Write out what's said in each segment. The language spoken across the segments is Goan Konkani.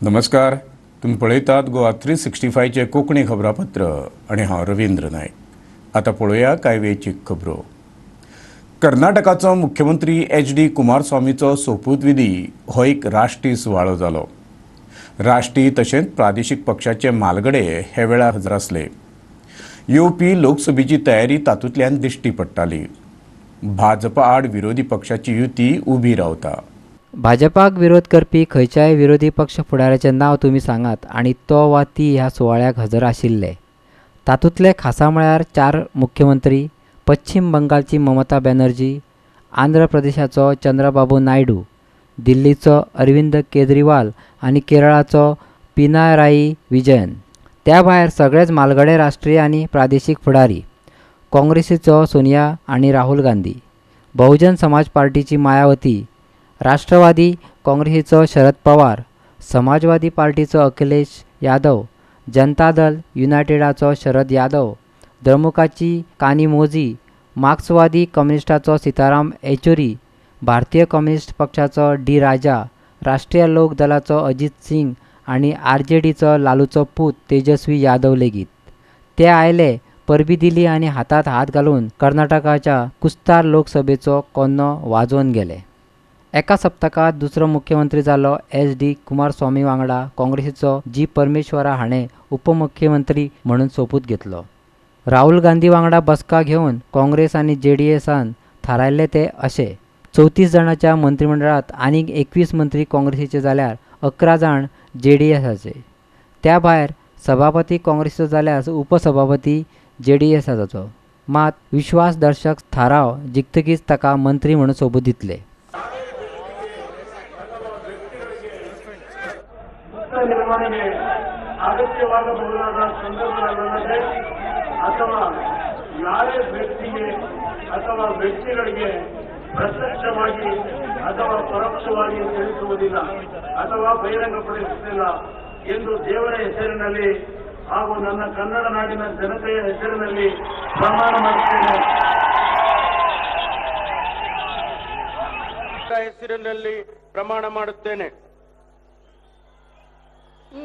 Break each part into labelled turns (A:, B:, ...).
A: नमस्कार, तुमी पळयतात गोवा 365चें कोंकणी खबरापत्र आनी हांव रवींद्र नायक. आतां पळोवया कांय वेंचीक खबरो. कर्नाटकाचो मुख्यमंत्री एच डी कुमारस्वामीचो सोपूतविधी हो एक राष्ट्रीय सुवाळो जालो. राष्ट्रीय तशेंच प्रादेशीक पक्षाचे म्हालगडे हे वेळार हजर आसले. येवपी लोकसभेची तयारी तातूंतल्यान दिश्टी पडटाली. भाजपा आड विरोधी पक्षाची युती उबी रावता.
B: भाजपाक विरोध करपी खंयच्याय विरोधी पक्ष फुडाऱ्याचें नांव तुमी सांगात आनी तो वा ती ह्या सुवाळ्याक हजर आशिल्ले. तातूंतले खासा म्हळ्यार 4 मुख्यमंत्री, पश्चिम बंगालची ममता बॅनर्जी, आंध्र प्रदेशाचो चंद्रबाबू नायडू, दिल्लीचो अरविंद केजरीवाल आनी केरळाचो पिनाराई विजयन. त्या भायर सगळेच म्हालगडे राष्ट्रीय आनी प्रादेशीक फुडारी, काँग्रेसीचो सोनिया आनी राहुल गांधी, बहुजन समाज पार्टीची मायावती, राष्ट्रवादी काँग्रेसीचो शरद पवार, समाजवादी पार्टीचो अखिलेश यादव, जनता दल युनायटेडाचो शरद यादव, द्रमुकाची कानिमोझी, मार्क्सवादी कम्युनिस्टाचो सीताराम येचुरी, भारतीय कम्युनिस्ट पक्षाचो डी राजा, राष्ट्रीय लोक दलाचो अजित सिंग आनी आरजेडीचो लालूचो पूत तेजस्वी यादव लेगीत. ते आयले, परबी दिली आनी हातांत हात घालून कर्नाटकाच्या कुस्तार लोकसभेचो कोन्नो वाजोवन गेले. एका सप्तकांत दुसरो मुख्यमंत्री जालो एच डी कुमारस्वामी वांगडा काँग्रेसीचो जी परमेश्वरा हाणें उपमुख्यमंत्री म्हणून सोपूत घेतलो. राहुल गांधी वांगडा बसका घेवन काँग्रेस आनी जेडीएसान थारायल्ले ते अशे: 34 जाणांच्या मंत्रिमंडळांत आनीक 21 मंत्री काँग्रेसीचे जाल्यार 11 जाण जेडीएसाचे. त्या भायर सभापती काँग्रेसीचो जाल्यार उपसभापती जेडीएसाचो. मात विश्वासदर्शक थाराव जिखतकीच ताका मंत्री म्हणून सोपूत दितले.
C: ನಿರ್ವಹಣೆಗೆ ಅಗತ್ಯವಾಗಬಹುದಾದ ಸಂದರ್ಭಗಳಲ್ಲದೆ ಅಥವಾ ಯಾರೇ ವ್ಯಕ್ತಿಗೆ ಅಥವಾ ವ್ಯಕ್ತಿಗಳಿಗೆ ಪ್ರತ್ಯಕ್ಷವಾಗಿ ಅಥವಾ ಪರೋಕ್ಷವಾಗಿ ತಿಳಿಸುವುದಿಲ್ಲ ಅಥವಾ ಬಹಿರಂಗಪಡಿಸುವುದಿಲ್ಲ ಎಂದು ದೇವರ ಹೆಸರಿನಲ್ಲಿ ಹಾಗೂ ನನ್ನ ಕನ್ನಡ ನಾಡಿನ ಜನತೆಯ ಹೆಸರಿನಲ್ಲಿ ಪ್ರಮಾಣ ಮಾಡುತ್ತೇನೆ.
D: ಹೆಸರಿನಲ್ಲಿ ಪ್ರಮಾಣ ಮಾಡುತ್ತೇನೆ.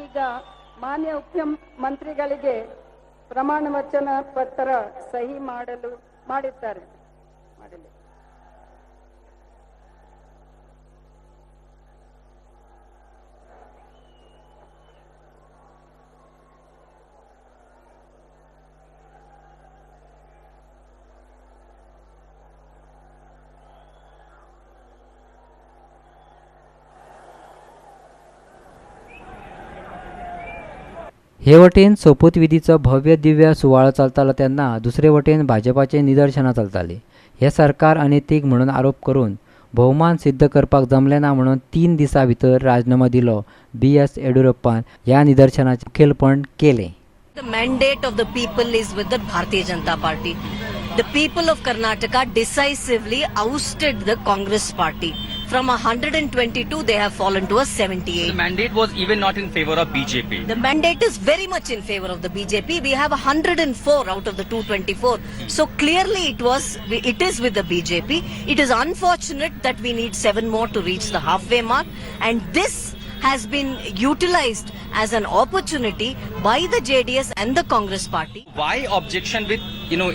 E: ಈಗ ಮಾನ್ಯ ಮುಖ್ಯಮಂತ್ರಿಗಳಿಗೆ ಪ್ರಮಾಣ ವಚನ ಪತ್ರ ಸಹಿ ಮಾಡುತ್ತಾರೆ.
B: हे वटेन सोपूतविधीचो भव्य दिव्य सुवाळो चलतालो तेन्ना दुसरे वटेन भाजपाचें निदर्शनां चलतालीं. हें सरकार अनैतीक म्हणून आरोप करून भोवमान सिद्ध करपाक जमलें ना म्हणून 3 दिसां भितर राजीनामो दिलो बी एस येडियुरप्पान ह्या निदर्शनाचें मुखेलपण केलें.
F: The mandate of the people is with the Bharatiya Janata Party. The people of Karnataka decisively ousted the Congress party. From 122, they have fallen to a 78.
G: The mandate was even not in favor of BJP.
F: The mandate is very much in favor of the BJP. We have 104 out of the 224. So clearly it is with the BJP. It is unfortunate that we need 7 more to reach the halfway mark. And this has been utilized as an opportunity by the JDS and the Congress party.
G: Why objection with,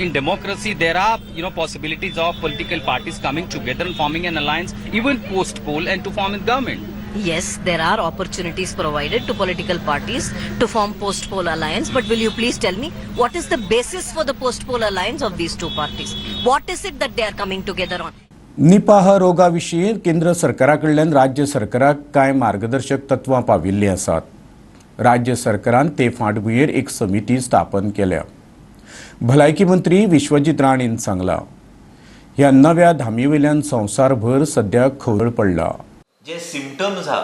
G: in democracy there are, possibilities of political parties coming together and forming an alliance even post-poll and to form a government.
F: Yes, there are opportunities provided to political parties to form post-poll alliance, but will you please tell me what is the basis for the post-poll alliance of these two parties? What is it that they are coming together on?
A: Nipah रोगा विशीं केंद्र सरकारा कडल्यान राज्य सरकाराक कांय मार्गदर्शक तत्वां पाविल्लीं आसात. राज्य सरकारान ते फाटभुंयेर एक समिती स्थापन केल्या. भलायकी मंत्री विश्वजीत राणेन सांगलां, ह्या नव्या धामी वयल्यान संवसारभर सद्या खवळ पडला.
H: जे सिमटम्स आहा,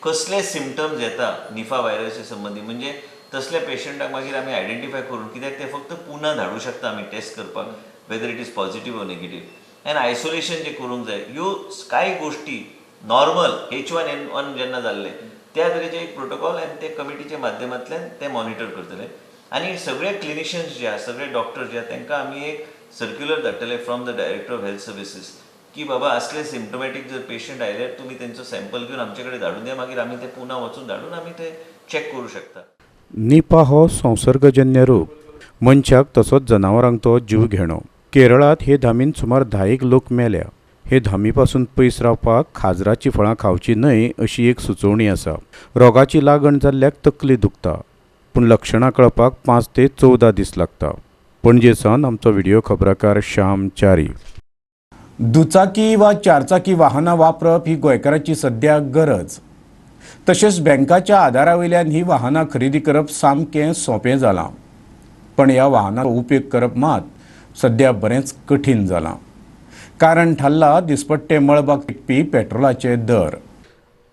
H: कसले सिमटम्स येता निफा व्हायरसा संबंदी, म्हणजे तसल्या पेशंटाक मागीर आमी आयडेंटिफाय करून, कित्याक ते फक्त पुना धाडूं शकता आमी टेस्ट करपाक, whether it is positive or negative. And isolation जे करूंक जाय, ह्यो कांय गोश्टी नॉर्मल H1N1 जेन्ना जाल्लें त्या तरेचे एक प्रोटोकॉल आनी ते कमिटीच्या माध्यमांतल्यान ते मॉनिटर करतले. आनी सगळे क्लिनिशियन्स जे आसा, सगळे डॉक्टर जे आसा, तांकां आमी एक सर्क्युलर धाडटले from the director of health services की बाबा असले सिम्टोमॅटीक जर पेशंट आयल्यार तुमी तेंचो सॅम्पल घेवन आमचे कडेन धाडून द्या, मागीर आमी ते पुना वचून धाडून आमी ते चॅक करूं शकता.
A: निपा हो संसर्गजन्य रोग. मनशाक तसोच जनावरांक तो जीव घेणो. केरळांत हे धामीन सुमार 10 लोक मेल्या. हे धामी पासून पयस रावपाक खाजराची फळां खावची न्हय अशी एक सुचोवणी आसा. रोगाची लागण जाल्ल्याक तकली दुखता, पूण लक्षणां कळपाक 5 ते 14 दीस लागता. पणजे सावन आमचो व्हिडिओ खबराकार श्याम च्यारी. दुचाकी वा चारचाकी वाहनां वापरप ही गोंयकारांची सद्या गरज. तशेंच बँकाच्या आदारा वयल्यान ही वाहनां खरेदी करप सामकें सोंपें जालां. पण ह्या वाहनांचो उपेग करप मात सद्या बरेंच कठीण जालां. कारण थारला दिसपट्टे मळबाक विकपी पेट्रोलाचे दर.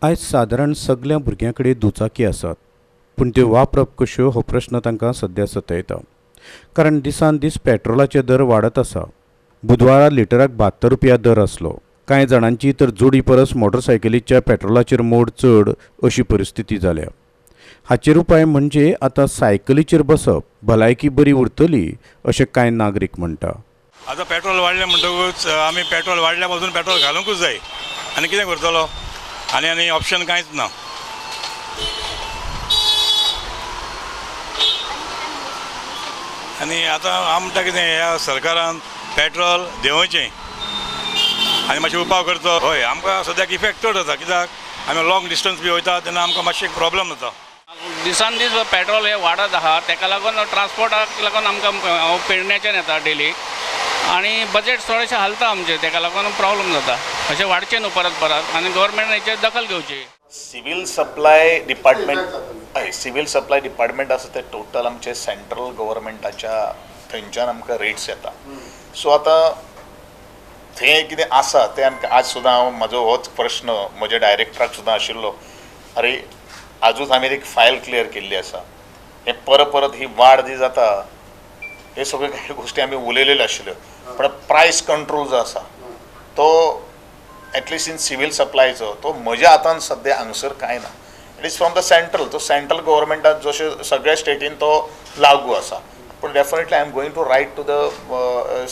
A: आयज सादारण सगल्या भुरग्यां कडेन दुचाकी आसात, पूण त्यो वापरप कश्यो हो प्रश्न तांकां सद्या सतायता. कारण दिसान दीस पेट्रोलाचे दर वाडत आसा. बुधवारा लिटराक 72 रुपया दर आसलो. कांय जाणांची तर जोडी परस मोटरसायकलीच्या पेट्रोलाचेर मोड चड अशी परिस्थिती जाल्या. हाचेर उपाय म्हणजे आतां सायकलीचेर बसप, भलायकी बरी उरतली अशें कांय नागरीक म्हणटा.
I: आतां पेट्रोल वाडलें म्हणटकूच आमी पेट्रोल वाडल्या पासून पेट्रोल घालूंकूच जाय आनी कितें करतलो, आनी आनी ऑप्शन कांयच ना. आनी आतां हांव म्हणटा कितें, ह्या सरकारान पेट्रोल देंवोवचें आनी मातशें उपाय करचो. हय, आमकां सद्याक इफेक्ट चड जाता, कित्याक आमी लॉंग डिस्टन्स बी वयता तेन्ना आमकां मातशें प्रॉब्लम जाता.
G: दिसान दीस पेट्रोल हें वाडत आहा, तेका लागून ट्रान्सपोर्टाक लागून आमकां पेडण्याच्यान येता डेली आनी बजेट थोडेशें हालता आमचें, तेका लागून प्रॉब्लम जाता. अशें वाडचें न्हू परत परत आनी गव्हर्मेंटान हेचेर दखल घेवची.
J: सिव्हील सप्लाय डिपार्टमेंट, हय, सिव्हील सप्लाय डिपार्टमेंट आसा तें टोटल आमचें सेंट्रल गव्हर्मेंटाच्या थंयच्यान आमकां रेट्स येता. सो आतां थंय कितें आसा तें आमकां आज सुद्दां हांव म्हजो होच प्रश्न म्हज्या डायरेक्टराक सुद्दां आशिल्लो, अरे आजूच हांवें एक फायल क्लियर केल्ली आसा, हें परत परत ही वाड जी जाता हे सगळे काही गोष्टी आमी उलयलेल्यो आशिल्ल्यो. पण प्रायस कंट्रोल जो आसा तो एटलिस्ट इन सिव्हील सप्लायचो तो म्हज्या हातान सद्या हांगसर कांय ना. It is from the central, तो सेंट्रल गव्हर्मेंटान जशें सगळ्या स्टेटीन तो लागू आसा. पूण definitely I am going to write to the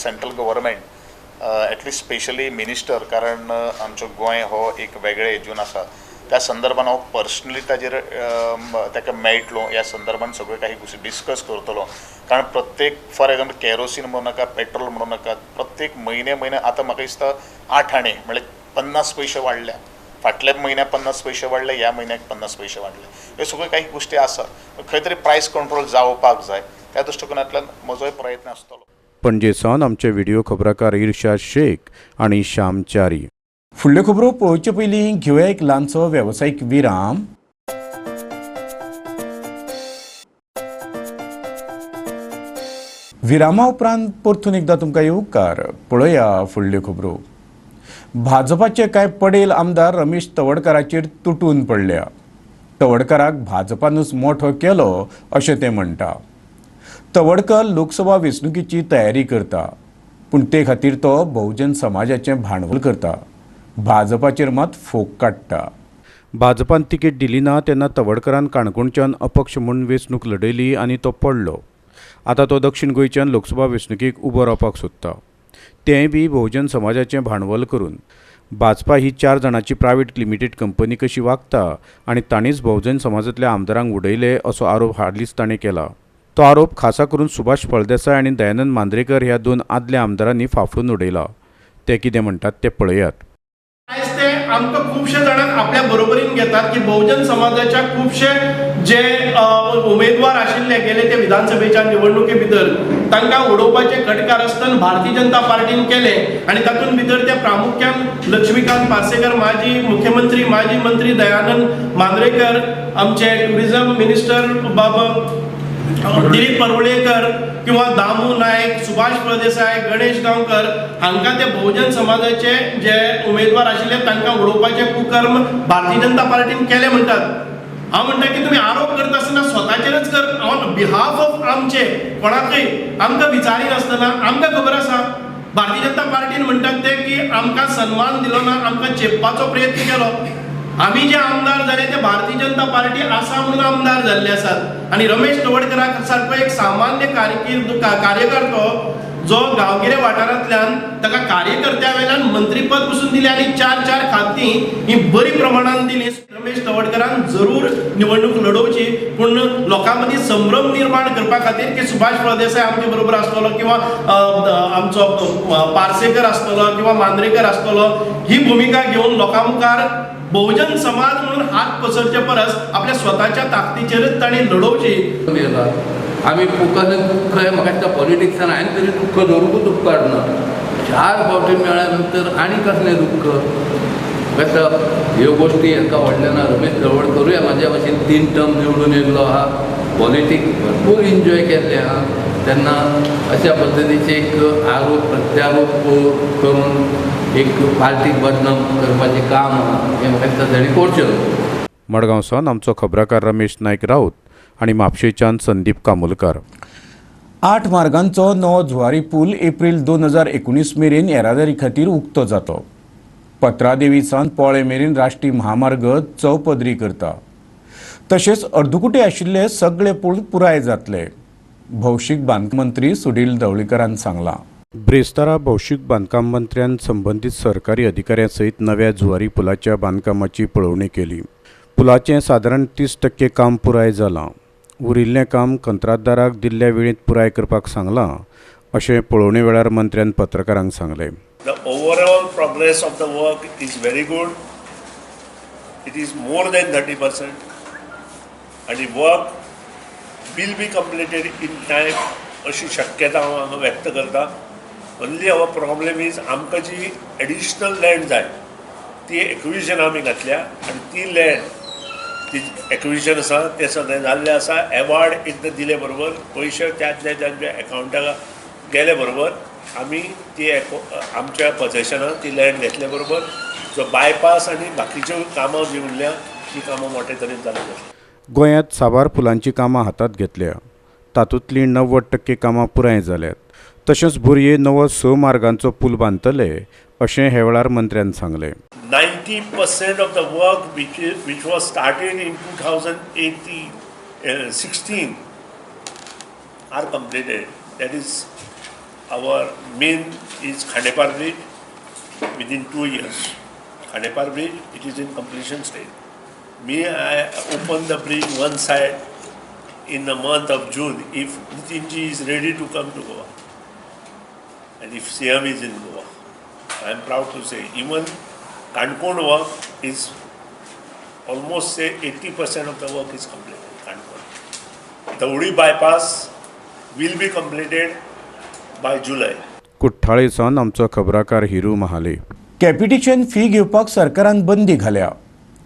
J: central government, at least specially minister, कारण आमचो गोंय हो एक वेगळे हेजून आसा, त्या संदर्भान हांव पर्सनली ताजेर ताका मेळटलो, ह्या संदर्भान सगळ्यो काही गोष्टी डिस्कस करतलो. कारण प्रत्येक फॉर एग्जाम्पल केरोसीन म्हणू नाका, पेट्रोल म्हणू नाका, प्रत्येक म्हयने म्हयने आतां म्हाका दिसता 8 आणे म्हळ्यार 50 पयशे वाडल्या, फाटल्या म्हयन्याक 50 पयशे वाडले, ह्या म्हयन्याक 50 पयशे वाडले. ह्यो सगळ्यो काही गोष्टी आसात, खंय तरी प्रायस कंट्रोल जावपाक जाय, त्या दृश्टिकोनांतल्यान म्हजोय प्रयत्न आसतलो.
A: पणजे सावन आमचे व्हिडिओ खबराकार इर्शाद शेख आनी श्याम च्यारी. फुडल्यो खबरो पळोवचे पयलीं घेवया एक ल्हानसो वेवसायीक विराम. विरामा उपरांत परतून एकदां तुमकां येवकार. पळोवया फुडल्यो खबरो. भाजपाचे कांय पडेल आमदार रमेश तवडकाराचेर तुटून पडल्या. तवडकाराक भाजपानूच मोठो केलो अशें ते म्हणटा. तवडकर लोकसभा वेंचणुकेची तयारी करता, पूण ते खातीर तो बहुजन समाजाचें भांडवल करता. भाजपाचेर मात फोग काडटा. भाजपान तिकेट दिली ना तेन्ना तवडकरान काणकोणच्यान अपक्ष म्हूण वेंचणूक लढयली आनी तो पडलो. आतां तो दक्षिण गोंयच्यान लोकसभा वेंचणुकेक उबो रावपाक सोदता, तेंय बी बहुजन समाजाचें भांडवल करून. भाजपा ही 4 जाणांची प्रायव्हेट लिमिटेड कंपनी कशी वागता आनी तांणीच बहुजन समाजांतल्या आमदारांक उडयले असो आरोप हालींच ताणें केला. तो आरोप खासा करून सुभाष फळदेसाय आनी दयानंद मांद्रेकर ह्या 2 आदल्या आमदारांनी फाफडून उडयला. ते कितें म्हणटात ते पळयात.
D: आयज ते आमकां खुबशे जाणांक आपल्या बरोबरीन घेतात की बहुजन समाजाच्या खुबशे जे उमेदवार आशिल्ले गेले ते विधानसभेच्या निवडणुके भितर तांकां उडोवपाचें घटकारस्थान भारतीय जनता पार्टीन केलें आनी तातूंत भितर ते प्रामुख्यान लक्ष्मीकांत पार्सेकर, माजी मुख्यमंत्री, माजी मंत्री दयानंद मांद्रेकर, आमचे टुरिझम मिनिस्टर बाबा दिलीप परुळेकर किंवा दामू नायक, सुभाष फळदेसाय, गणेश गांवकर हांकां ते बहुजन समाजाचे जे उमेदवार आशिल्ले तांकां उडोवपाचें कुकर्म भारतीय जनता पार्टीन केलें म्हणटात. हांव म्हणटा की तुमी आरोप करता आसतना स्वताचेरच कर, ऑन बिहाफ ऑफ आमचे कोणाकय आमकां विचारिनासतना. आमकां खबर आसा भारतीय जनता पार्टीन म्हणटात ते की आमकां सन्मान दिलो ना, आमकां चेपपाचो प्रयत्न केलो. आमी जे आमदार जाले ते भारतीय जनता पार्टी आसा म्हणून आमदार जाल्ले आसात आनी रमेश तवडकरा सारको एक सामान्य कार्यकर्तो जो गांवगिऱ्या वाठारांतल्यान ताका कार्यकर्त्या वेल्यान मंत्रीपद पसून दिलें आनी 4-4 खातीं ही बरी प्रमाणान दिली. रमेश तवडकरान जरूर निवडणूक लडोवची, पूण लोकां मदीं संभ्रम निर्माण करपा खातीर की सुभाष फळदेसाय आमचे बरोबर आसतलो किंवा आमचो पार्सेकर आसतलो किंवा मांद्रेकर आसतलो, ही भुमिका घेवन लोकां मुखार बहुजन समाज म्हणून हात पसरचे परस आपल्या स्वताच्या ताकदीचेरच तांणी लडोवची.
K: आमी फुकट दुख्ख हें म्हाका दिसता पॉलिटिक्सान हांवें तरी दुख्ख दवरूंकूच उपकारना. 4 फावटी मेळ्ळ्या नंतर आनी कसलें दुख्ख. म्हाका दिसता ह्यो गोश्टी हांकां व्हडलें ना. रमेश तवडकरूय म्हाज्या भाशेन 3 टर्म निवडून येयल्लो आहा, पॉलिटिक्स भरपूर एन्जॉय केल्लें आहा. तेन्ना अशा पद्दतीचे एक आरोप प्रत्यारोप करून एक पार्टीक बदनाम करपाचें काम आहा हें म्हाका दिसता ताणें करचें न्हू.
A: मडगांव सावन आमचो खबराकार रमेश नायक राऊत आनी म्हापशेंच्यान संदीप कामुलकार. 8 मार्गांचो नवो जुवारी पूल एप्रील 2019 मेरेन येरादारी खातीर उक्तो जातो. पत्रादेवी सावन पोळे मेरेन राष्ट्रीय महामार्ग चौपदरी करता. तशेंच अर्दकुटे आशिल्ले सगळे पूल पुराय जातले, भौशीक बांदकाम मंत्री सुनील ढवळीकरान सांगलां. ब्रेस्तारा भौशीक बांदकाम मंत्र्यान संबंदीत सरकारी अधिकाऱ्यां सयत नव्या जुवारी पुलाच्या बांदकामाची पळोवणी केली. पुलाचें सादारण 30% काम पुराय जालां. उरिल्लें काम कंत्राटदाराक दिल्ल्या वेळेंत पुराय करपाक सांगलां अशें पळोवणे वेळार मंत्र्यान पत्रकारांक सांगलें.
L: The overall progress of the work is very good. It is more than 30% and the work will be completed in time अशी शक्यता हांव हांगा व्यक्त करता. ओन्ली our problem is आमकां जी एडिशनल लँड जाय ती एक्विजन आमी घातल्या आनी ती लँड ती एक्विजन आसा तें सगळें जाल्लें आसा. एवॉर्ड एकदां दिले बरोबर पयशे त्यातल्या तांच्या एकावंटाक गेले बरोबर आमी ती आमच्या पॉझेशनान ती लँड घेतले बरोबर जो बायपास आनी बाकीच्यो कामां जी उरल्या ती कामां मोठे तरेन चालू जातली.
A: गोंयांत साबार पुलांचीं कामां हातांत घेतल्या. तातूंतलीं 90% कामां पुराय जाल्यात. तशेंच बोरये नवो 6 मार्गांचो पूल बांदतले अशें हे वेळार मंत्र्यान सांगलें.
L: 90% of the work which was started in 2016 are completed. That is our main is Khandepar Bridge within 2 years. Khandepar Bridge, it is in completion stage. Me, I open the bridge one side in the month of June if Nitinji is ready to come to Goa and if CM is in Goa. I am proud to say even Canacona work is almost say 80% of the work is completed. Canacona. The Uri bypass will be completed by July.
A: कुठ्ठाळे सावन आमचो खबराकार हिरू महाले. कॅपिटेशन फी घेवपाक सरकारान बंदी घाल्या,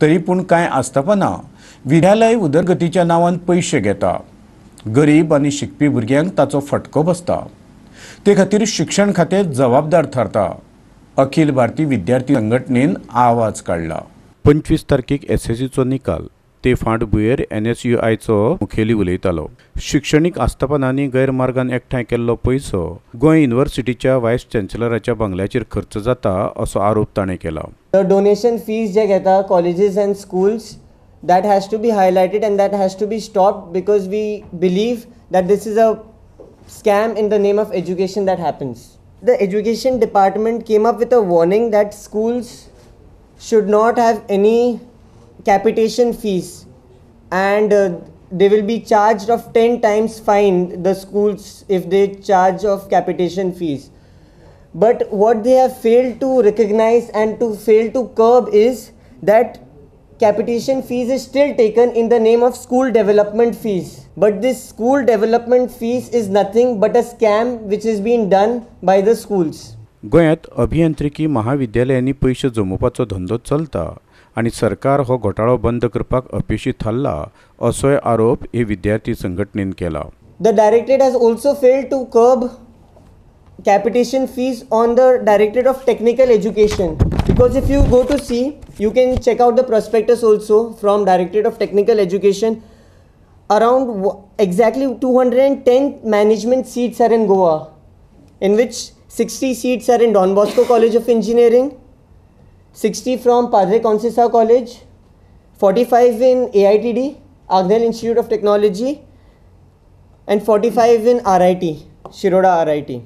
A: तरी पूण कांय आस्थापनां विद्यालय उदरगतीच्या नांवान पयशे घेता. गरीब आनी शिकपी भुरग्यांक ताचो फटको बसता. ते खातीर शिक्षण खातें जबाबदार थारता. अखिल भारतीय विद्यार्थी संघटनेन आवाज काडला. 25 तारखेक एसएससीचो निकाल ते फाटभुंयेर एनएसयूआयचो मुखेली उलयतालो. शिक्षणीक आस्थापनांनी गैरमार्गान एकठांय केल्लो पयसो गोंय युनिव्हर्सिटीच्या वायस चान्सलराच्या बंगल्याचेर खर्च जाता असो आरोप ताणें केला.
M: The donation fees जे घेता colleges and schools, that has to be highlighted and that has to be stopped because we believe that this is a scam in the name of education that happens. The education department came up with a warning that schools should not have any capitation fees and they will be charged of 10 times fine the schools if they charge of capitation fees. But what they have failed to recognize and to fail to curb is that capitation fees is still taken in the name of school development fees. But this school development fees is nothing but a scam which is being done by the schools.
A: गोंयांत अभियांत्रिकी महाविद्यालयांनी पयशे जमोवपाचो धंदो चलता आनी सरकार हो घोटाळो बंद करपाक अपेशी थारला असोय आरोप हे विद्यार्थी संघटनेन केला.
M: The directorate has also failed to curb capitation fees on the Directorate of Technical Education, because if you go to see, you can check out the prospectus also from Directorate of Technical Education. Around exactly 210 management seats are in Goa, in which 60 seats are in Don Bosco College of Engineering, 60 from Padre Conceição College, 45 in AITD, Agnel Institute of Technology, and 45 in RIT, Shiroda RIT.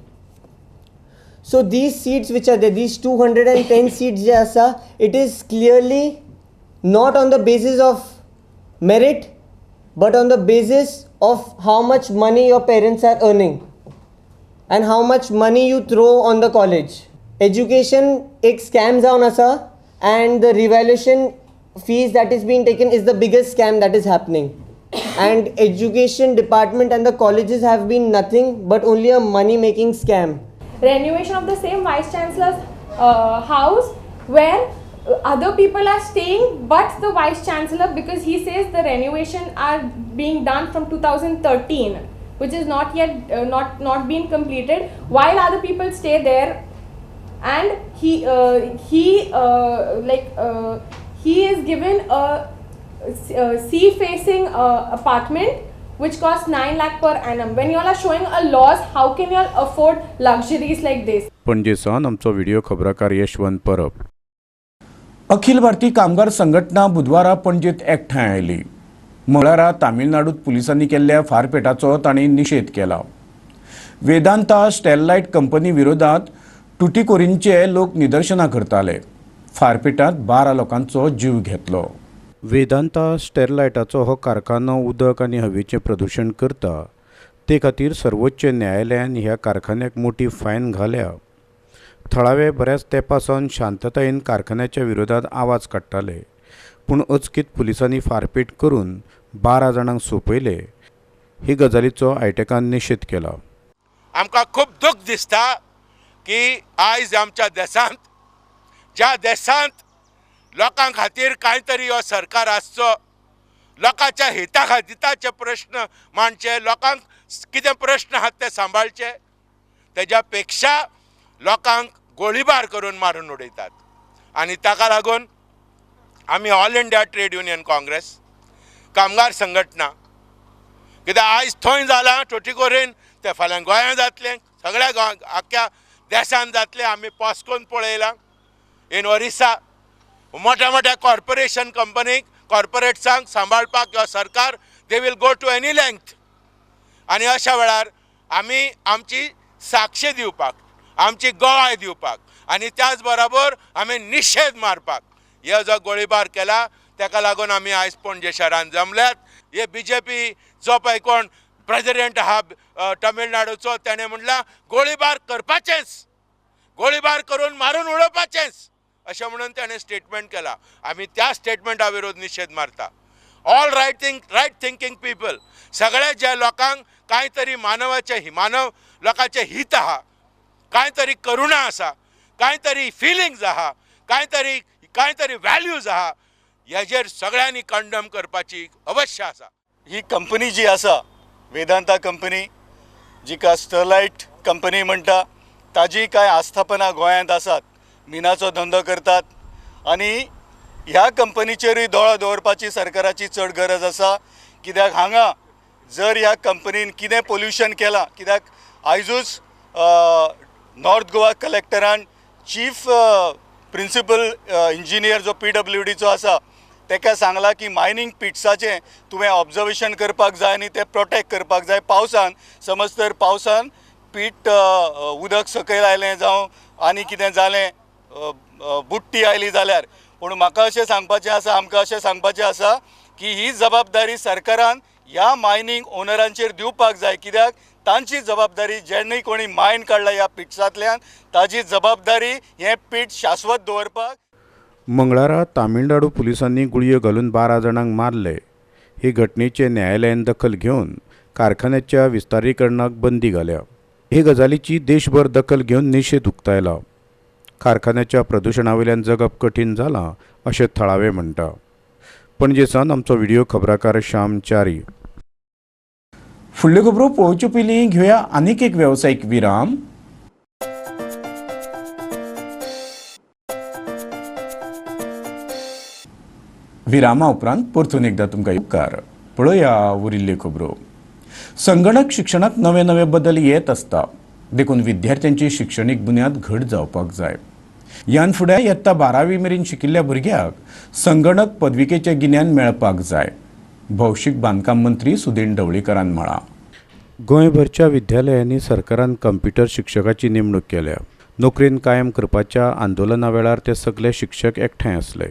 M: So these seats which are there, these 210 seats जे आसा, it is clearly not on the basis of merit but on the basis of how much money your parents are earning and how much money you throw on the college. Education एक scam जावन आसा and the revaluation fees that is being taken is the biggest scam that is happening. And education department and the colleges have been nothing but only a money making scam.
N: Renovation of the same Vice Chancellor's house where other people are staying but the Vice Chancellor, because he says the renovation are being done from 2013, which is not yet not been completed, while other people stay there, and he is given a sea facing apartment which costs 9 lakh per annum. When you all are showing a loss, how can you all afford luxuries like this?
A: Panaji सावन आमचो व्हिडिओ खबराकार यशवंत परब. अखिल भारतीय कामगार संघटना बुधवारा पणजेत एकठांय आयली. मंगळारा तामिळनाडूत पुलिसांनी केल्ल्या फारपेटाचो तांणी निशेध केला. वेदांता स्टेरलायट कंपनी विरोधात टुटीकोरीनचे लोक निदर्शनां करताले. फारपेटांत 12 लोकांचो जीव घेतलो. वेदांता स्टेरलायटाचो हो कारखानो उदक आनी हवेचें प्रदुशण करता, ते खातीर सर्वोच्च न्यायालयान ह्या कारखान्याक मोटी फायन घाल्या. थळावे बऱ्याच तेंपा सावन शांततायेन कारखान्याच्या विरोधात आवाज काडटाले, पूण अचकीत पुलिसांनी फारपेट करून 12 जाणांक सोंपयले. ही गजालीचो आयटेकान निशेध केला.
O: आमकां खूब दुःख दिसता की आयज आमच्या देशांत, ज्या देशांत लोकां खातीर कांय तरी हो सरकार आसचो, लोकांच्या हिता हिताचे प्रश्न मांडचे, लोकांक कितें प्रश्न आहात ते सांबाळचे, तेज्या पेक्षा लोकांक गोळीबार करून मारून उडयतात. आनी ताका लागून आमी All India Trade Union Congress, कामगार संघटना, कित्याक आयज थंय जालां टोटीकोरीन, तें फाल्यां गोंयांत जातलें, सगळ्या आख्ख्या देशांत जातलें. आमी पॉस्कोन पळयलां इन ओरिसा मोठ्या मोठ्या कॉर्पोरेशन कंपनीक, कॉर्पोरेट्सांक सांबाळपाक ह्यो सरकार they will go to any length. आनी अशा वेळार आमी आमची साक्षी दिवपाक, आमची गवाय दिवपाक आनी त्याच बरोबर आमी निशेध मारपाक हे जो गोळीबार केला ताका लागून आमी आयज पणजे शहरान जमल्यात. हे बीजेपी जो पळय कोण प्रेजिडेंट आहा तमिळनाडूचो, तेणें म्हणलां गोळीबार करपाचेंच, गोळीबार करून मारून उडोवपाचेंच अशें म्हणून ताणें स्टेटमेंट केला. आमी त्या स्टेटमेंटा विरोध निशेध मारता. ऑल रायट थिंकींग पीपल, सगळे ज्या लोकांक कांय तरी मानवाचे, मानव लोकांचें हित आहा, कांय तरी करुणा आसा, कांय तरी फिलिंग्स आहा, कांय तरी व्हॅल्यूज आहा, हेजेर सगळ्यांनी कंडम करपाची अवश्य आसा.
P: ही कंपनी जी आसा वेदांता कंपनी, जिका स्टरलायट कंपनी म्हणटा, ताजी कांय आस्थापनां गोंयांत आसात, मिनाचो धंदो करतात आनी ह्या कंपनीचेरूय दोळो दवरपाची सरकाराची चड गरज आसा. कित्याक हांगा जर ह्या कंपनीन कितें पोल्युशन केलां, कित्याक आयजूच नॉर्थ गोवा कलेक्टरान चीफ प्रिंसिपल इंजिनियर जो PWDचो आसा तेका सांगलां की मायनींग पिट्साचें तुवें ऑब्जर्वेशन करपाक जाय आनी तें प्रोटेक्ट करपाक जाय. पावसान समज तर पावसान पीट उदक सकयल आयलें जावं आनी कितें जालें, बुडटी आयली जाल्यार, पूण म्हाका अशें सांगपाचें आसा, आमकां अशें सांगपाचें आसा की ही जबाबदारी सरकारान ह्या मायनींग ओनरांचेर दिवपाक जाय. कित्याक तांची जबाबदारी, जेणे कोणी मायन काडला ह्या पिट्सांतल्यान ताजी जबाबदारी हें पीठ शाश्वत दवरपाक.
A: मंगळारा तामिळनाडू पुलिसांनी गुळयो घालून 12 जाणांक मारले. हे घटनेचे न्यायालयान दखल घेवन कारखान्याच्या विस्तारीकरणाक बंदी घाल्या. हे गजालीची देशभर दखल घेवन निशेध उक्तायला. कारखान्याच्या प्रदुशणावयल्यान जगप कठीण जालां अशें थळावे म्हणटा. पणजे सावन आमचो व्हिडिओ खबराकार श्याम च्यारी. फुडल्यो खबरो पळोवचे पयलीं घेवया आनीक एक वेवसायीक विराम. विरामा उपरांत परतून एकदा तुमकां उपकार. पळोवया उरिल्ल्यो खबरो. संगणक शिक्षणांत नवे नवे बदल येत आसता, देखून विद्यार्थ्यांची शिक्षणीक बुन्याद घट जावपाक जाय. ह्यान फुडें यत्ता 12वी मेरेन शिकिल्ल्या भुरग्याक संगणक पदविकेचें गिन्यान मेळपाक जाय, भौशीक बांदकाम मंत्री सुदीन ढवळीकरान म्हळां. गोंयभरच्या विद्यालयांनी सरकारान कंप्युटर शिक्षकाची नेमणूक केल्या. नोकरेन कायम करपाच्या आंदोलना वेळार ते सगळे शिक्षक एकठांय आसले.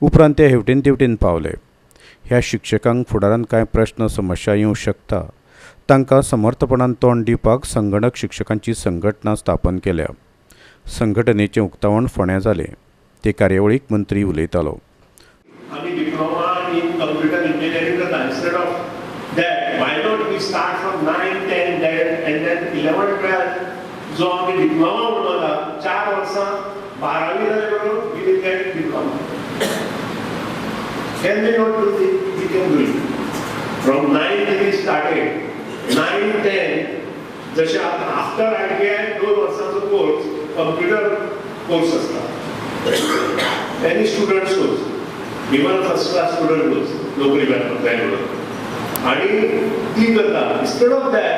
A: उपरांत ते हेवटेन तेवटेन पावले. ह्या शिक्षकांक फुडारांत कांय प्रश्न समस्या येवं शकता, तांकां समर्थपणान तोंड दिवपाक संगणक शिक्षकांची संघटना स्थापन केल्या. संघटनेचें उक्तावण फोंड्यां जालें. ते कार्यावळीक मंत्री उलयतालो.
L: आमी डिप्लोमा इन कंप्युटर इंजिनियरींग करता. Instead of that why not we start from 9, 10, 10 and then 11, 12 जो आमी डिप्लोमा म्हणून आसा 4 वर्सां 12वी जाले बरोबर we will get diploma. Can we not do it? We can do it. From 9 we started 9, 10 जशें आतां आफ्टर ITI 2 वर्सांचो कोर्स कंप्युटर कोर्स आसता. Any students course, even first class student course नोकरी मेळपाक जाय म्हणून आनी ती करता. इन्स्टेड ऑफ that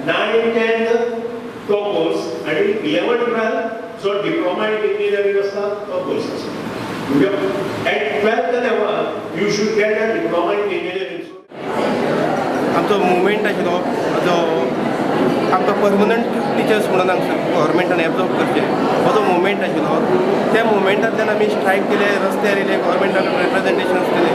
L: 9, 10 तो कोर्स आनी 11, 12 जो डिप्लोमा इन इंजिनियरींग आसता तो कोर्स आसता. म्हणजे at 12th level you should get a diploma in engineering.
D: आमचो मुवमेंट आशिल्लो जो आमकां परमनंट टिचर्स म्हणून हांगसर गव्हर्मेंटान एब्जॉर्ब करचें हो जो मुवमेंट आशिल्लो त्या मुवमेंटांतल्यान आमी स्ट्रायक केले, रस्त्यार येयले, गव्हर्मेंटाक रिप्रेजेंटेशन्स केले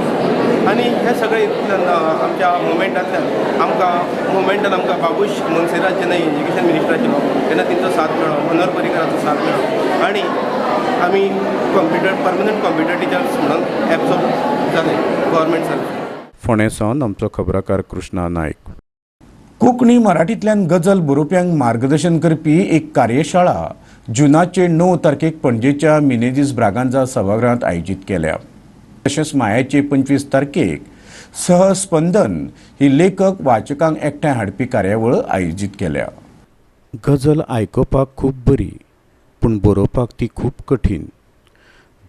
D: आनी हे सगळे हितूंतल्यान आमच्या मुवमेंटांतल्यान आमकां मुवमेंटान आमकां बाबूश मोन्सेरात जेन्ना एज्युकेशन मिनिस्टर आशिल्लो तेन्ना तेंचो साथ मेळ्ळो, मनोहर पर्रीकराचो साथ मेळ्ळो आनी आमी कंप्युटर परमनंट कंप्युटर टिचर्स म्हणून एब्जॉर्ब जाले गव्हर्मेंट सर्विस.
A: फोंडें सावन आमचो खबराकार कृष्णा नायक. कोंकणी मराठींतल्यान गजल बरोवप्यांक मार्गदर्शन करपी एक कार्यशाळा जुनाचे 9 तारखेक पणजेच्या मिनेझीस ब्रागांझा सभागृहांत आयोजीत केल्या. तशेंच मायाचे 25 तारखेक सहस्पंदन ही लेखक वाचकांक एकठांय हाडपी कार्यावळ आयोजीत केल्या. गजल आयकुपाक खूब बरी, पूण बरोवपाक ती खूब कठीण.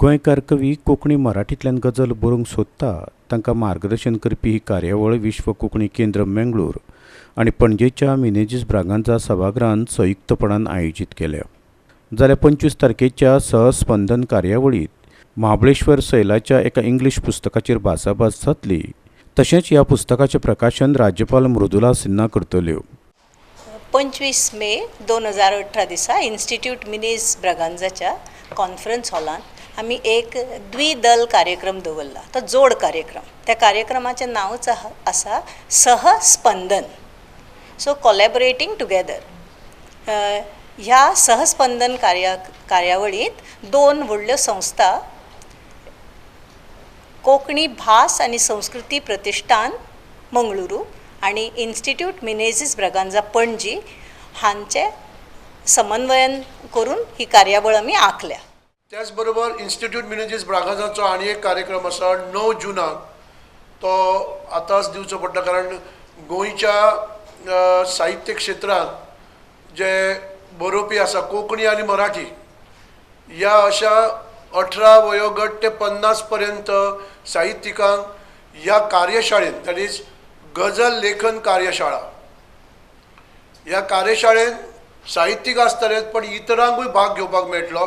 A: गोंयकार कवी कोंकणी मराठींतल्यान गजल बरोवंक सोदता तांकां मार्गदर्शन करपी ही कार्यावळ विश्व कोंकणी केंद्र मंगळूर आनी पणजेच्या मिनेझीस ब्रागांझा सभागृहांत संयुक्तपणान आयोजीत केल्या. जाल्यार 25 तारखेच्या सहस्पंदन कार्यावळींत महाबळेश्वर सैलाच्या एका इंग्लीश पुस्तकाचेर भासाभास जातली. तशेंच ह्या पुस्तकाचें प्रकाशन राज्यपाल मृदुला सिन्हा करतल्यो.
Q: 25 मे 2018 दिसा इन्स्टिट्यूट मिनेझ ब्रागांझाच्या कॉन्फरन्स हॉलांत आमी एक द्विदल कार्यक्रम दवरला, तो जोड कार्यक्रम. त्या कार्यक्रमाचें नांवच आसा सहस्पंदन. So कॉलेबरेटींग together. ह्या सहस्पंदन कार्यावळींत 2 व्हडल्यो संस्था, कोंकणी भास आनी संस्कृती प्रतिश्ठान मंगळुरू आनी इन्स्टिट्यूट मिनेझीस ब्रागांझा पणजी हांचें समन्वयन करून ही कार्यावळ आमी आंखल्या.
R: त्याच बरोबर इन्स्टिट्यूट मिनेझीस ब्रागांझाचो आनी एक कार्यक्रम आसा 9 जुनाक, तो आतांच दिवचो पडटा कारण गोंयच्या साहित्य क्षेत्रांत जे बरोवपी आसा कोंकणी आनी मराठी ह्या अशा 18 वयोगट ते 50 पर्यंत साहित्यिकांक ह्या कार्यशाळेंत, that is गजल लेखन कार्यशाळा, ह्या कार्यशाळेंत साहित्यीक आसतलेच पण इतरांकूय भाग घेवपाक मेळटलो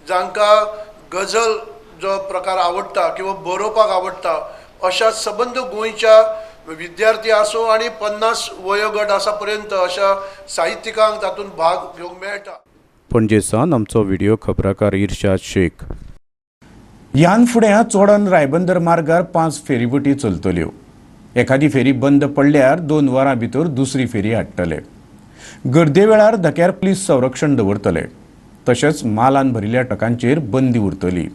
R: जांकां गजल जो प्रकार आवडटा किंवा बरोवपाक आवडटा अशा सबंद गोंयच्या विद्यार्थी आसूं आनी 50 वयोगट आसा पर्यंत अशा साहित्यिकांक तातूंत भाग घेवंक मेळटा.
A: पणजे सावन आमचो व्हिडिओ खबराकार इर्शाद शेख. ह्यान फुडें चोडण रायबंदर मार्गार 5 फेरीबोटी चलतल्यो. एखादी फेरी बंद पडल्यार 2 वरां भितर दुसरी फेरी हाडटले. गर्दे वेळार धक्यार पुलीस संरक्षण दवरतले. तशेंच मालान भरिल्ल्या ट्रकांचेर बंदी उरतली.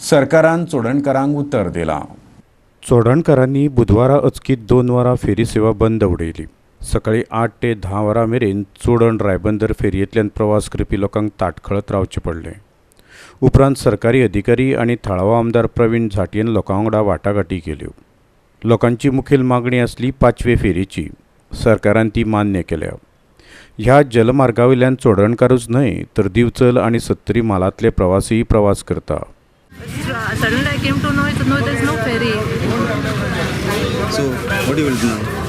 A: सरकारान चोडणकारांक उतर दिलां. चोडणकारांनी बुधवारा अचकीत 2 वरां फेरी सेवा बंद उडयली. सकाळी 8 ते 10 वरां मेरेन चोडण रायबंदर फेरयेंतल्यान प्रवास करपी लोकांक ताटखळत रावचें पडलें. उपरांत सरकारी अधिकारी आनी थळावो आमदार प्रवीण झांट्येन लोकां वांगडा वाटाघाटी केल्यो. लोकांची मुखेल मागणी आसली 5वे फेरीची. सरकारान ती मान्य केल्या. ह्या जलमार्गावयल्यान चोडणकारूच न्हय तर दिवचल आनी सत्तरी म्हालांतले प्रवासीय प्रवास करता.
S: Suddenly I came to know there's no ferry.
T: So what you will do now?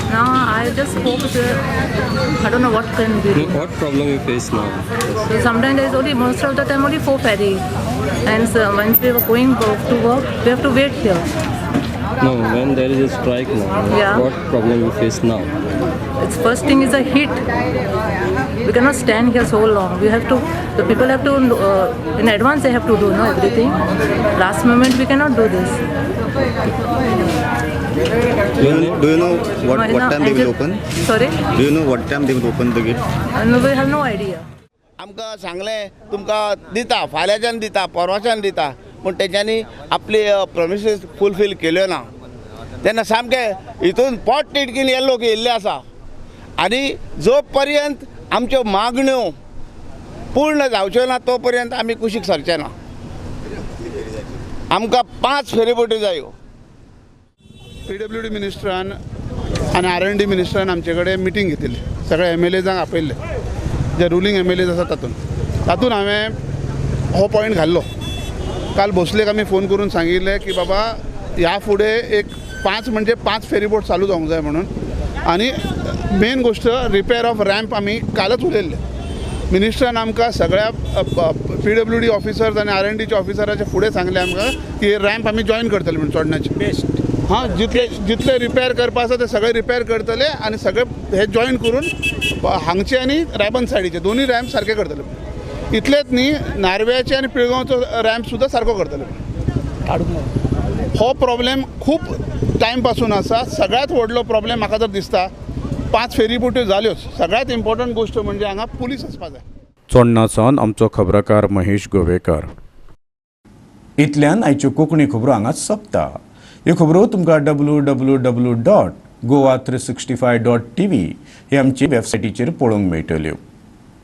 S: Now I just hope that I don't know what can be.
T: No, what problem you face now?
S: So sometimes there's only, most of the time only 4 ferry, and so once we were going to work, we have to wait here.
T: No, when there is a strike now,
S: yeah.
T: What problem you face now?
S: It's first thing is a heat. We cannot stand here so long. We have to, the people have to, in advance they have to do, no, everything. Last moment we cannot do this.
T: Do you know what time they will open?
S: Sorry?
T: Do you know what time they will open the gate?
S: No, we have no idea.
U: आमकां सांगलें तुमकां दिता, फाल्यांच्यान दिता, परवाच्यान दिता, पूण तेंच्यांनी आपली प्रोमिसीस फुलफील केल्यो ना. तेन्ना सामकें हितून पोट तिडकीन हे लोक येयल्ले आसा आनी जो पर्यंत आमच्यो मागण्यो पूर्ण जावच्यो ना तो पर्यंत आमी कुशीक सरचे ना. आमकां 5 फेरीबोटी जायो.
V: PWD मिनिस्टरान आनी R&D मिनिस्टरान आमचे कडेन मिटींग घेतिल्ली, सगळे MLAजांक आपयल्ले, जे रुलींग MLAज आसा तातूंत हांवें हो पॉयंट घाल्लो. काल भोसलेक आमी फोन करून सांगिल्लें की बाबा ह्या फुडें एक 5 म्हणजे 5 फेरीबोट चालू जावंक जाय म्हणून. आनी मेन गोश्ट रिपेर ऑफ रॅम्प आमी कालच उलयल्ले. मिनिस्टरान आमकां सगळ्या PWD officers आनी R&Dच्या ऑफिसराच्या फुडें सांगलें आमकां की रॅम्प आमी जॉयन करतले म्हणून चोडणाचे. बेस्ट हां, जितले जितले रिपेर करपा आसा ते सगळे रिपेर करतले आनी सगळे हे जॉयन करून हांगचे आनी रायबन सायडीचे दोनूय रॅम्प सारके करतले. इतलेच न्ही, नार्व्याचे आनी पिळगांवचो रॅम्प सुद्दां सारको करतले. हो प्रॉब्लेम खूब टायम पासून आसा. सगळ्यांत व्हडलो प्रॉब्लेम म्हाका तर दिसता 5 फेरीबोट्यो जाल्योच. सगळ्यांत इम्पॉर्टंट गोश्ट म्हणजे हांगा पुलीस आसपा जाय.
A: चोडणा सावन आमचो खबराकार महेश गोवेकर. इतल्यान आयच्यो कोंकणी खबरो हांगाच सोंपता. ह्यो खबरो तुमकां www.goa365.tv हे आमचे वेबसायटीचेर पळोवंक मेळटल्यो.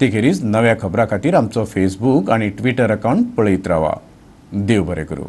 A: ते खेरीज नव्या खबरां खातीर आमचो फेसबूक आनी ट्विटर अकावंट पळयत रावा. देव बरें करूं.